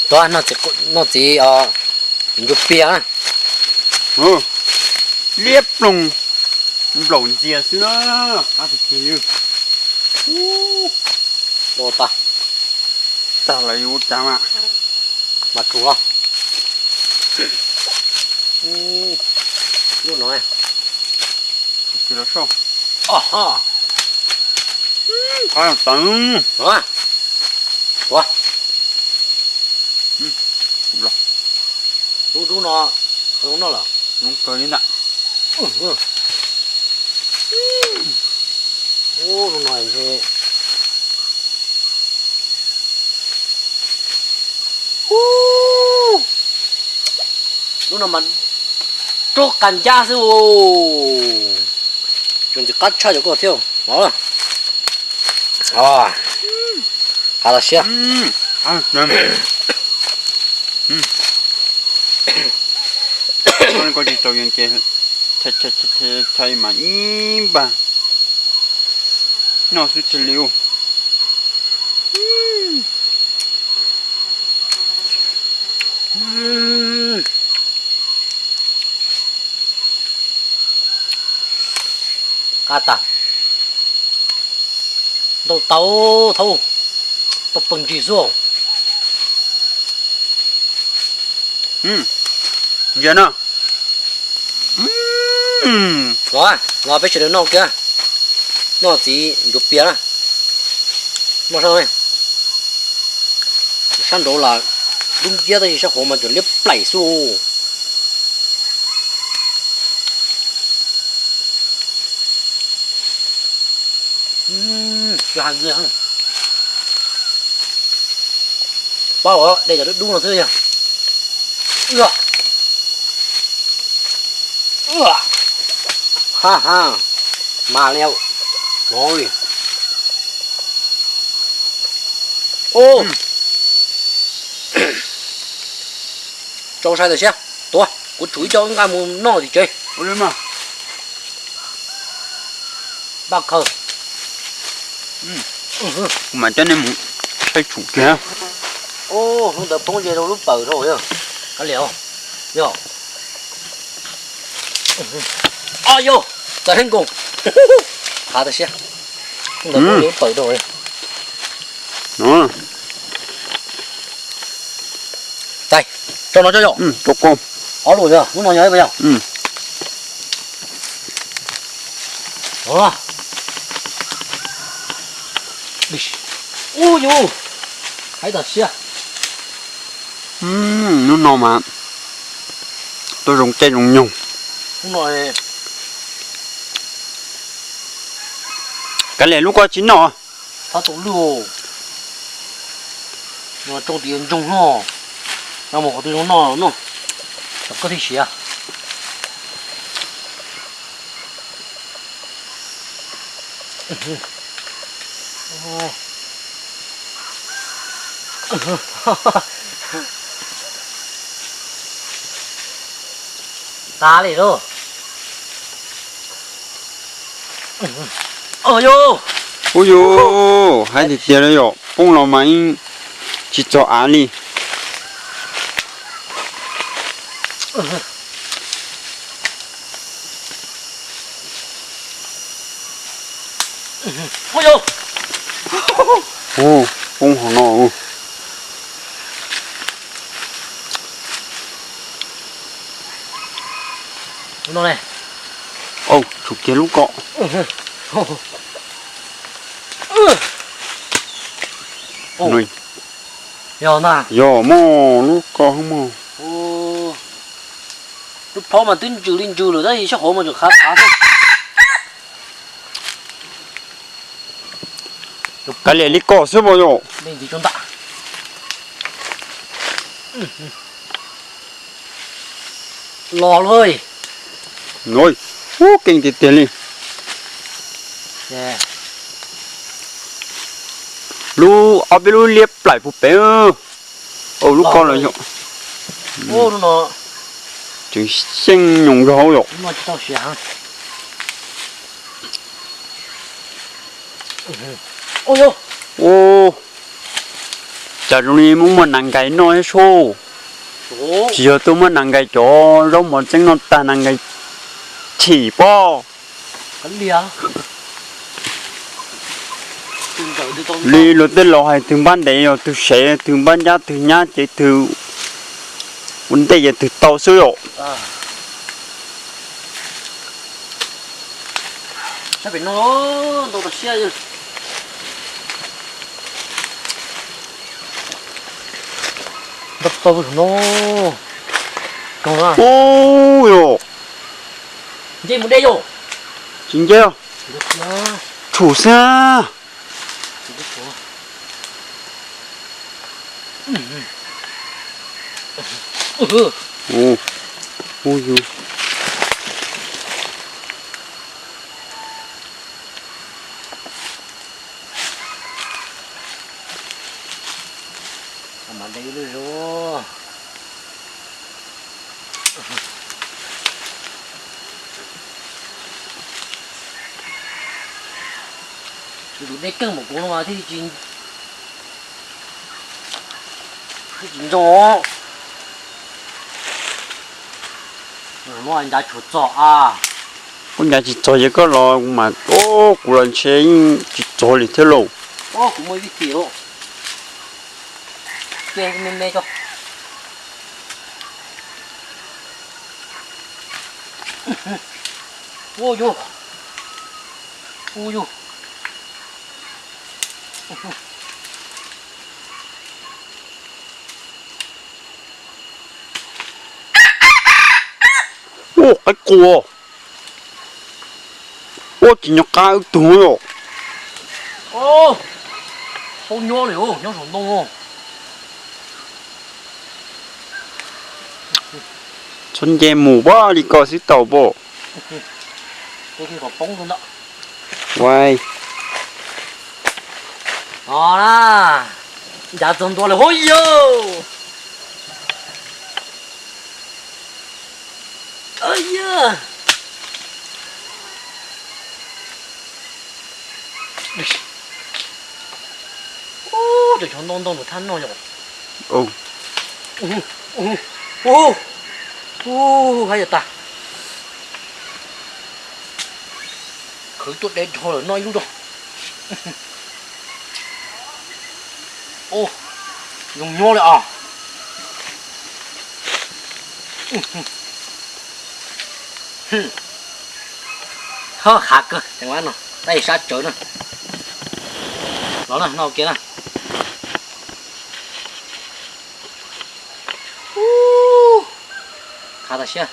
Tuav noj txiv, noj txiv ntsuj pias na. Liab ploog, nplaum ntxias xwb na. Qab tiag tiag li. Ua tag, tag lawm ua cas mas, mas tsum los. Lub no, qab tag. Ua, lub dub no zoo noj lawm. Zoo kawg li ntag. Ua, lub no ntshe, lub no mas rub qas ncab xwb. Tsuas ntxim qab tshaj cov koj thiab. Qab tas siab. Koj tsis tau yees ces chai mas ib npag noj xwb thiaj li ua. Qab tas. Ntau tau thaub, tau pawg ntsis xwb. Ntsia no. Los, los peb sawv daws noj kiag. Noj txiv ntsuj pias na. Noj sab, sab nraud los dub nciab tab sis sab hauv mas tseem liab plaim xwb. Pab ua de cov dub dub no xwb yog. Ha ha, mas li no li. Tsau sai tas siab, tuav kuv tsum ib co nqa mus noj tim tsev. Paj khaws. Kuv mam coj nej mus saib tshum kiag. Hnub ntawd poob ze rau lub pawg rau yog. Kav liam, yog. O yog, txawm heev nkoos. Qab tas siab. Ntawm no lub pawg rau. Tais, tso no tso yom. Ob lus yog, lub no yog ib yog. Ub yus, haib tas siab. Hnub no mas tuaj zoo caij zoo nyoog. Kav liam lub ko tsis noj. Thab tau lwj, tsoo tis ntsoog no, no mus qhov twg zoo noj no, kom koj thiaj siav. Tas li lauj. Ub yus, haib tiag tiag li yom, poob los mas yeej tsis txog av li. Poob hov no. Au, tsum kiag lub ko. Yog na. Yog mog, lub ko mog. Lub plhaub mas twb ntsws li ntsws lawm tab sis sab hauv mas tseem qhav qhav xwb. Kav liam li ko xwb mas yom. Los lawm. Ub, keej tiag tiag li. Lub, ob peb lub liab plaim puag pem. Au, lub ko los yom. Tseem xyeej nyoos zog yom. Ua, Cas zoo li muaj muaj nas nkais noj thiab sub. Tsis yog tuaj muab nas nkais cov zaub mov txeeb noj tag nas nkais chim pob. Li luag tej laus hais twg npab ntev yog twg sev, twg npab ncab twg nyab ces twg ua ntej ces twg tau xwb yom. Ub yom. Nce mus de yom. Tsis nce, tshum xwb. Ub yus. Tus dej keej npaum kuv no mas thiaj li tsis, thiaj tsis nco. No ncav tshuav txog a. Koj ncav tsis txog ces koj los mas, o, kuv los ntshe yeej tsis txog li thiab lauj. Kuv muaj ib vij tim lauj. Ces me me tso. Ua yus. Ua yus. Ua qaib qua. Ua tsis nyob qab wb tug yom. Tau nyob li nyob saum ntoo. Txhob nce mus pab li ko xwb tau pom. Ua, ncav txog ntua lawm hov yog. Cov xyov ntoo ntoo nws thab no yom. Hab yam tas. Khwv tuaj de dhau lawm, noj ib lub rau. Zoo nyob li os. Hab, hav kawg, teev no, tab sab tsawv na. Los na, noj ua ke na. Hav tas siab.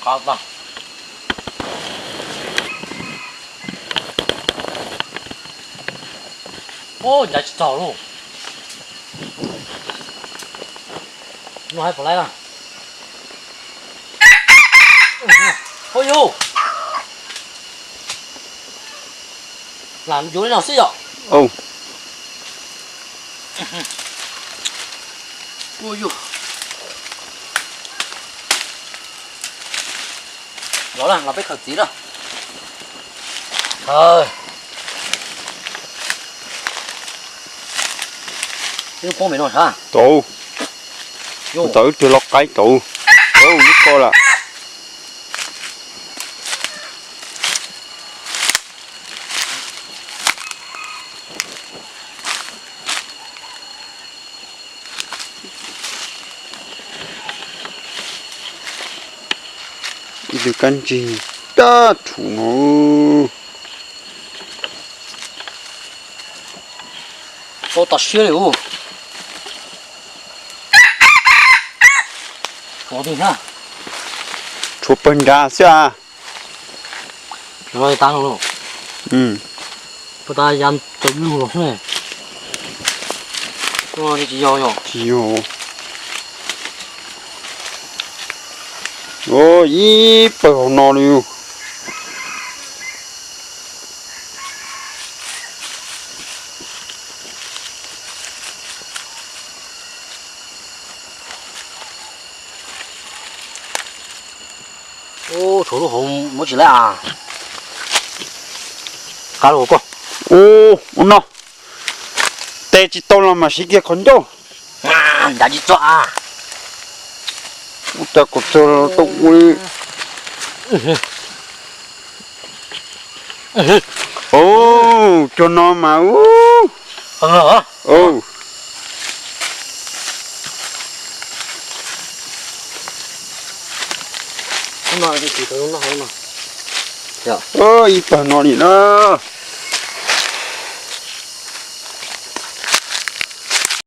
Qab tag. Ub, ncav tsis txog lauj. No hais puas laib na. Ub yus. Lam yuav li no xwb yom. Ub yus. Los na, los peb khaws txiv na. Khaws. Ib lub poob me no sab. Tau. Ub, tau ib tug lau qaib tau. Ub, lub ko lawm. Ib tug kab ntsig tag tshum no. Tau tas siab li ub. Tshuav pawg nrad xwb a. Puas tas ya tawm lug los ne? Tsis yog, tsis yog. Ib pawg hauv no li. Ub, tshuav lub hauv muab tsis laib as. Qab lub hauv koj. Ub, ua no. Tes tsis tau los mas siv kiag qhov ncauj. Ncav tsis txog as. Ub, cas kom txog tau ua li. Ub, cov no mas ub. Ib pawg no li na.